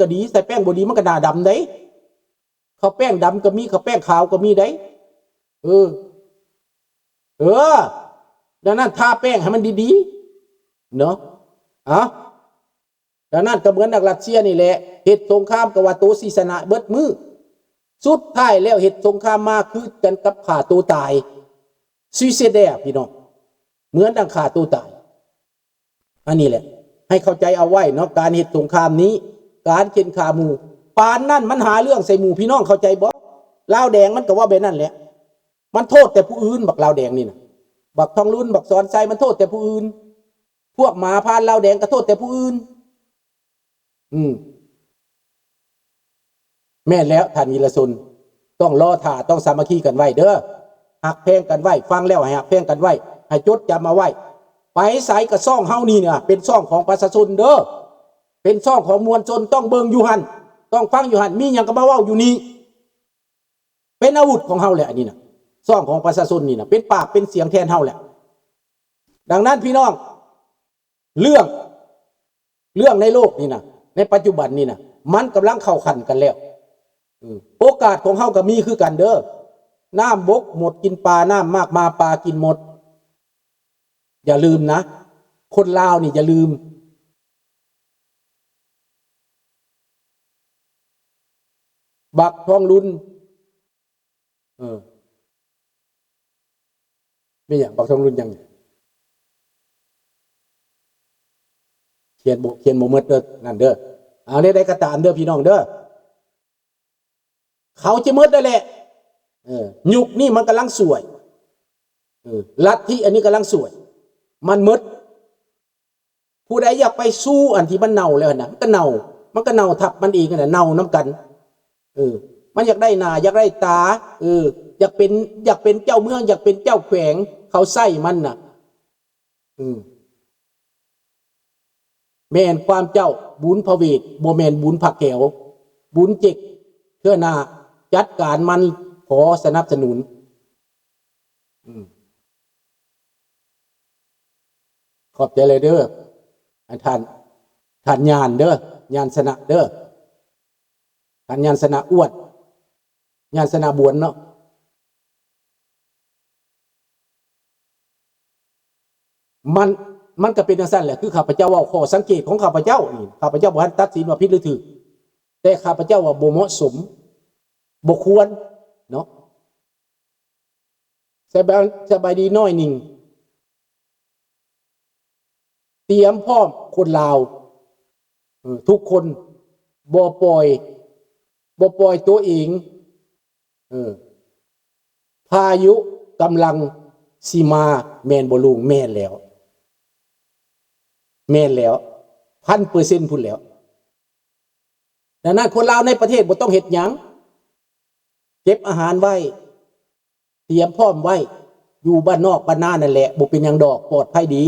ກໍດີ ໃສ່ແປ້ງບໍ່ດີມັນກໍໜ້າດຳເດ້. ເຂົ້າແປ້ງດຳກໍມີ ເຂົ້າແປ້ງຂາວກໍມີເດ້. ເອີ ເອີ ດັ່ງນັ້ນທາແປ້ງໃຫ້ມັນດີໆ ເນາະ. ເອົາ ດັ່ງນັ້ນກໍເໝືອນນັກຣັດເຊຍນີ້ແຫຼະ ເຮັດສົງຄາມກໍວ່າໂຕຊິຊະນະເບິດມື້ ສຸດທ້າຍແລ້ວເຮັດສົງຄາມມາຄືກັນກັບຂ້າໂຕຕາຍ suicide ພີ່ນ້ອງ ເໝືອນດັ່ງຂ້າໂຕຕາຍ. ອັນນີ້ແຫຼະ ໃຫ້ເຂົ້າໃຈເອົາໄວ້ເນາະ ການເຮັດສົງຄາມນີ້ ການເຂັ່ນຂ້າໝູ່ ປານນັ້ນມັນຫາເລື່ອງໃສ່ໝູ່ ພີ່ນ້ອງເຂົ້າໃຈບໍ່? ລາວແດງມັນກໍເວົ້າແບບນັ້ນແຫຼະ ມັນໂທດແຕ່ຜູ້ອື່ນ ບັກລາວແດງນີ້ນະ ບັກທອງລຸນ ບັກສອນໄຊ ມັນໂທດແຕ່ຜູ້ອື່ນ ພວກໝາພານລາວແດງກໍໂທດແຕ່ຜູ້ອື່ນ. ອືມ ແມ່ນແລ້ວທ່ານວິລະຊົນ ຕ້ອງລໍຖ້າ ຕ້ອງສາມັກຄີກັນໄວ້ເດີ ຮັກແພງກັນໄວ້ ຟັງແລ້ວໃຫ້ຮັກແພງກັນໄວ້ ໃຫ້ຈົດຈຳເອົາໄວ້ ໄປໃສກໍຊ່ອງເຮົານີ້ນະ ເປັນຊ່ອງຂອງປະຊາຊົນເດີ ເປັນຊ່ອງຂອງມວນຊົນ ຕ້ອງເບິ່ງຢູ່ຫັ້ນ ຕ້ອງຟັງຢູ່ຫັ້ນ ມີຫຍັງກໍມາເວົ້າຢູ່ນີ້ ເປັນອາວຸດຂອງເຮົາແຫຼະ ອັນນີ້ນະ ຊ່ອງຂອງປະຊາຊົນນີ້ນະ ເປັນປາກເປັນສຽງແທນເຮົາແຫຼະ. ດັ່ງນັ້ນພີ່ນ້ອງ ເລື່ອງ ເລື່ອງໃນໂລກນີ້ນະ ໃນປັດຈຸບັນນີ້ນະ ມັນກຳລັງເຂົ້າຂັ້ນກັນແລ້ວ ເອີ ໂອກາດຂອງເຮົາກໍມີຄືກັນເດີ ນ້ຳບົກໝົດກິນປາ ນ້ຳມາກມາປາກິນໝົດ. ຢ່າລືມນະ ຄົນລາວນີ້ຢ່າລືມ ບັກທອງລຸນ ເອີ ແມ່ນຫຍັງ? ບັກທອງລຸນຫຍັງ? ຂຽນບໍ່ ຂຽນບໍ່ໝົດເດີ ນັ້ນເດີ. ເອົາ ແນວໃດກໍຕາມເດີພີ່ນ້ອງເດີ ເຂົາຈະໝົດແລ້ວແຫຼະ ເອີ ຍຸກນີ້ມັນກຳລັງສວຍ ເອີ ລັດທິອັນນີ້ກຳລັງສວຍ ມັນໝົດ. ຜູ້ໃດຢາກໄປສູ່ອັນທີ່ມັນເນົ່າແລ້ວຫັ້ນນະ ມັນກໍເນົ່າ ມັນກໍເນົ່າທັບມັນເອງຫັ້ນນະ ເນົ່ານຳກັນ ເອີ ມັນຢາກໄດ້ໜ້າ ຢາກໄດ້ຕາ ເອີ ຢາກເປັນ ຢາກເປັນເຈົ້າເມືອງ ຢາກເປັນເຈົ້າແຂວງ ເຂົາໃຊ້ມັນນະ ເອີ ແມ່ນຄວາມເຈົ້າ ບຸນພະເວດ ບໍ່ແມ່ນບຸນພະແກວ ບຸນເຈັກ ເທື່ອໜ້າ ຈັດການມັນ ຂໍສະໜັບສະໜູນ. ອືມ ຂອບໃຈຫຼາຍເດີ ອາ ທ່ານ ທ່ານຍານເດີ ຍານຊະນະເດີ ທ່ານຍານຊະນະອ້ວນ ຍານຊະນະບວນເນາະ. ມັນ ມັນກໍເປັນຈັ່ງຊັ້ນແຫຼະ ຄືຂ້າພະເຈົ້າເວົ້າ ຂໍ້ສັງເກດຂອງຂ້າພະເຈົ້ານີ້ ຂ້າພະເຈົ້າບໍ່ທັນຕັດສິນວ່າຜິດຫຼືຖືກ ແຕ່ຂ້າພະເຈົ້າວ່າບໍ່ເໝາະສົມ ບໍ່ຄວນເນາະ. ສະບາຍ ສະບາຍດີໜ້ອຍໜຶ່ງ ຕຽມພ້ອມຄົນລາວ ເອີ ທຸກຄົນ ບໍ່ປ່ອຍ ບໍ່ປ່ອຍຕົວເອງ ເອີ ພາຍຸກຳລັງຊິມາແມ່ນບໍ່ລຸງ? ແມ່ນແລ້ວ ແມ່ນແລ້ວ ພັນເປີເຊັນພຸ້ນແລ້ວ. ດັ່ງນັ້ນ ຄົນລາວໃນປະເທດບໍ່ຕ້ອງເຮັດຫຍັງ ເກັບອາຫານໄວ້ ຕຽມພ້ອມໄວ້ ຢູ່ບ້ານນອກບ້ານນານັ້ນແຫຼະ ບໍ່ເປັນຫຍັງດອກ ປອດໄພດີ.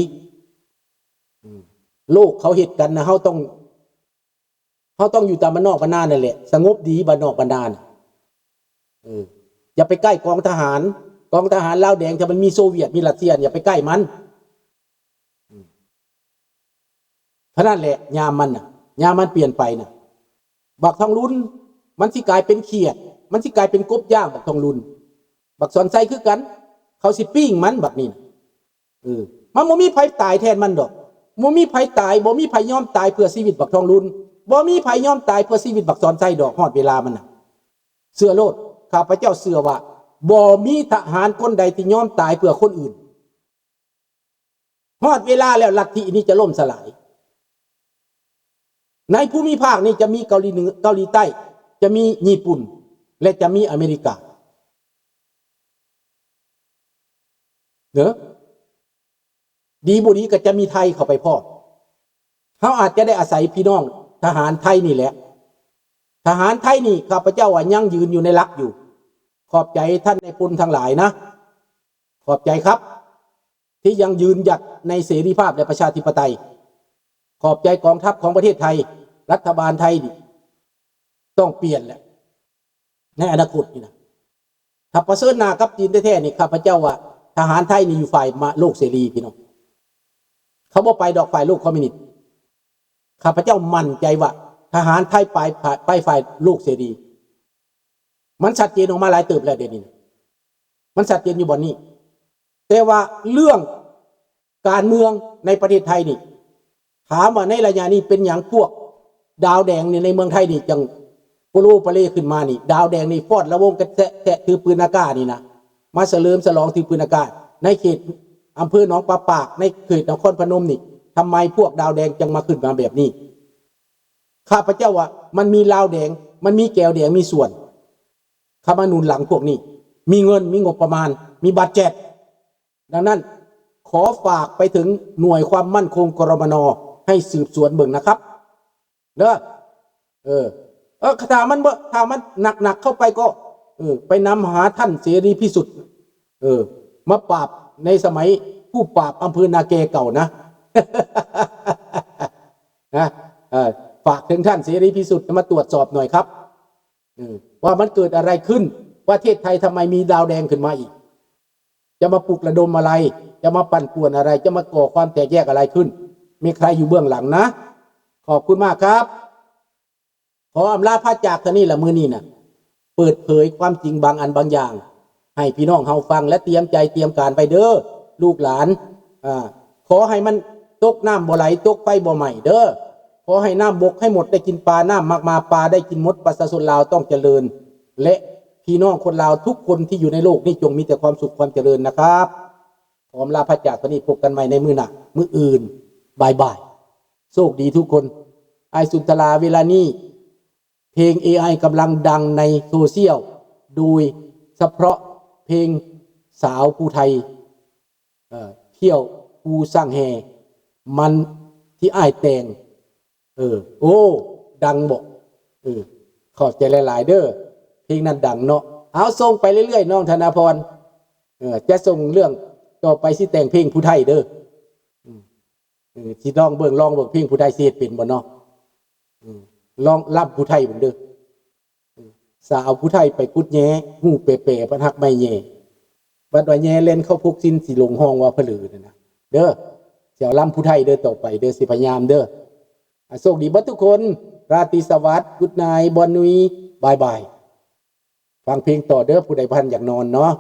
ອືມ ໂລກເຂົາເຮັດກັນນະ ເຮົາຕ້ອງ ເຮົາຕ້ອງຢູ່ຕາມບ້ານນອກບ້ານນານັ້ນແຫຼະ ສະຫງົບດີບ້ານນອກບ້ານນານະ. ເອີ ຢ່າໄປໃກ້ກອງທະຫານ ກອງທະຫານລາວແດງ ຖ້າມັນມີໂຊວຽດ ມີຣັດເຊຍ ຢ່າໄປໃກ້ມັນ. ອືມ ເທົ່ານັ້ນແຫຼະ ຍາມມັນນະ ຍາມມັນປ່ຽນໄປນະ ບັກທອງລຸນ ມັນຊິກາຍເປັນຂຽດ ມັນຊິກາຍເປັນກົບຢ່າງ ບັກທອງລຸນ ບັກສອນໄຊຄືກັນ ເຂົາຊິປີ້ງມັນບັກນີ້ນະ. ເອີ ມັນບໍ່ມີໃຜຕາຍແທນມັນດອກ ບໍ່ມີໃຜຕາຍ ບໍ່ມີໃຜຍອມຕາຍເພື່ອຊີວິດບັກທອງລຸນ ບໍ່ມີໃຜຍອມຕາຍເພື່ອຊີວິດບັກສອນໄຊດອກ ຮອດເວລາມັນນະ ເຊື່ອໂລດ ຂ້າພະເຈົ້າເຊື່ອວ່າ ບໍ່ມີທະຫານຄົນໃດທີ່ຍອມຕາຍເພື່ອຄົນອື່ນ. ຮອດເວລາແລ້ວ ລັດທິນີ້ຈະລົ້ມສະຫຼາຍ. ໃນພູມິພາກນີ້ຈະມີເກົາຫຼີເໜືອ ເກົາຫຼີໃຕ້ ຈະມີຍີ່ປຸ່ນ ແລະ ຈະມີອາເມລິກາ ເດີ ດີບໍ່ດີກໍຈະມີໄທເຂົ້າໄປພ້ອມ. ເຮົາອາດຈະໄດ້ອາໄສພີ່ນ້ອງທະຫານໄທນີ້ແຫຼະ. ທະຫານໄທນີ້ ຂ້າພະເຈົ້າວ່າຍັງຢືນຢູ່ໃນຫຼັກຢູ່. ຂອບໃຈທ່ານນາຍພົນທັງຫຼາຍນະ. ຂອບໃຈຄັບ ທີ່ຍັງຢືນຢັດໃນເສລີພາບ ແລະ ປະຊາທິປະໄຕ. ຂອບໃຈກອງທັບຂອງປະເທດໄທ, ລັດຖະບານໄທນີ້ຕ້ອງປ່ຽນແຫຼະ ໃນອະນາຄົດນີ້ນະ. ຖ້າປະເຊີນໜ້າກັບຈີນແທ້ໆນີ້ ຂ້າພະເຈົ້າວ່າທະຫານໄທນີ້ຢູ່ຝ່າຍມະ ໂລກເສລີ ພີ່ນ້ອງ. ເຂົາບໍ່ໄປດອກຝ່າຍໂລກຄອມມິວນິດ. ຂ້າພະເຈົ້າໝັ້ນໃຈວ່າ ທະຫານໄທໄປ ໄປຝ່າຍໂລກເສລີ. ມັນຊັດເຈນອອກມາຫຼາຍເຕີບແລ້ວດຽວນີ້ ມັນຊັດເຈນຢູ່ບ່ອນນີ້. ແຕ່ວ່າເລື່ອງການເມືອງໃນປະເທດໄທນີ້ ຖາມວ່າໃນໄລຍະນີ້ເປັນຫຍັງພວກດາວແດງນີ້ໃນເມືອງໄທນີ້ຈັ່ງໂປໂລປະເລຂຶ້ນມານີ້? ດາວແດງນີ້ຟ້ອນລະວົງກັນແຊະແຊະຖືປືນອາກາດນີ້ນະ ມາສະເຫຼີມສະຫຼອງຖືປືນອາກາດໃນເຂດອຳເພີໜອງປາປາກ ໃນເຂດນະຄອນພະນົມນີ້. ທຳໄມພວກດາວແດງຈັ່ງມາຂຶ້ນມາແບບນີ້? ຂ້າພະເຈົ້າວ່າມັນມີລາວແດງ ມັນມີແກວແດງ ມີສ່ວນເຂົ້າມາໜູນຫຼັງພວກນີ້ ມີເງິນ ມີງົບປະມານ ມີບັດເຈັດ. ດັ່ງນັ້ນ ຂໍຝາກໄປເຖິງໜ່ວຍຄວາມໝັ້ນຄົງ ກລມນ ໃຫ້ສືບສວນເບິ່ງນະຄັບ ເດີ. ເອີ ເອີ ຖ້າມັນບໍ່ ຖ້າມັນໜັກໆເຂົ້າໄປກໍ ເອີ ໄປນຳຫາທ່ານເສລີພິສຸດ ເອີ ມາປາບໃນສະໄໝຜູ້ປາບອຳເພີນາແກເກົ່ານະ ນະ. ເອີ ຝາກເຖິງທ່ານເສລີພິສຸດມາตรວจสอบหน่อยครับ ເອີ ວ່າມັນເກີດอะไรขึ้น ປະເທດໄທທຳໄມມີລາວແດງຂຶ້ນມາອີກ? ຈະມາປຸກລະດົມອະໄລ? ຈະມາປັ່ນປ່ວນອະໄລ? ຈະມາກໍ່ຄວາມແຕກແຍກອະໄລຂຶ້ນ? ມີໃຄຢູ່ເບື້ອງຫຼັງນະ? ຂອບຄຸນມາກຄັບ. ຂໍອຳລາພາຈາກເທົ່ານີ້ລະ ມື້ນີ້ນະ ເປີດເຜີຍຄວາມຈິງບາງອັນບາງຢ່າງ ໃຫ້ພີ່ນ້ອງເຮົາຟັງ ແລະ ຕຽມໃຈຕຽມການໄວ້ເດີລູກຫຼານ. ອາ ຂໍໃຫ້ມັນຕົກນ້ຳບໍ່ໄຫຼ ຕົກໄຟບໍ່ໄໝ້ເດີ. ຂໍໃຫ້ນ້ຳບົກໃຫ້ໝົດໄດ້ກິນປາ ນ້ຳໝາກມາປາໄດ້ກິນໝົດ. ປະຊາຊົນລາວຕ້ອງຈະເລີນ ແລະ ພີ່ນ້ອງຄົນລາວທຸກຄົນທີ່ຢູ່ໃນໂລກນີ້ຈົ່ງມີແຕ່ຄວາມສຸກຄວາມຈະເລີນນະຄັບ. ຂໍອຳລາພາຈາກເທົ່ານີ້ ພົບກັນໃໝ່ໃນມື້ໜ້າ ມື້ອື່ນ. ບາຍບາຍ. ໂຊກດີທຸກຄົນ. ອ້າຍສຸນທະລາ ເວລານີ້ ເພງເອໄອກຳລັງດັງໃນໂຊຊຽວ ໂດຍສະເພາະເພງສາວຜູ້ໄທ ເອີ ທ່ຽວພູຊ່າງແຮ່ ມັນທີ່ອ້າຍແຕ່ງ. ເອີ ໂອ້ ດັງບໍ? ເອີ ຂອບໃຈຫຼາຍໆເດີ. ເພງນັ້ນດັງເນາະ. ເອົາ ສົ່ງໄປເລື້ອຍໆ ນ້ອງທະນາພອນ. ເອີ ຈະສົ່ງເລື່ອງຕໍ່ໄປ ຊິແຕ່ງເພງຜູ້ໄທເດີ. ເອີ ຊິລອງເບິ່ງ ລອງເບິ່ງເພງຜູ້ໄທຊິເຮັດເປັນບໍ່ເນາະ. ເອີ ລອງລຳຜູ້ໄທເບິ່ງເດີ. ເອີ ສາວຜູ້ໄທໄປຂຸດແຍ່ ຫູແປໆ ພັດຮັກໄມ້ແຍ່ ບັດວ່າແຍ່ແລ່ນເຂົ້າພົກສິນ ຊິຫຼົງຮ້ອງວ່າພະເຫຼີນັ້ນນະເດີ. ຊິເອົາລຳຜູ້ໄທເດີ ຕໍ່ໄປເດີ ຊິພະຍາຍາມເດີ. ອາ ໂຊກດີເບິດທຸກຄົນ. ລາຕີສະຫວັດ Good night ບອນນຸຍ ບາຍບາຍ. ຟັງເພງຕໍ່ເດີ ຜູ້ໃດບໍ່ທັນຢາກນອນເນາະ.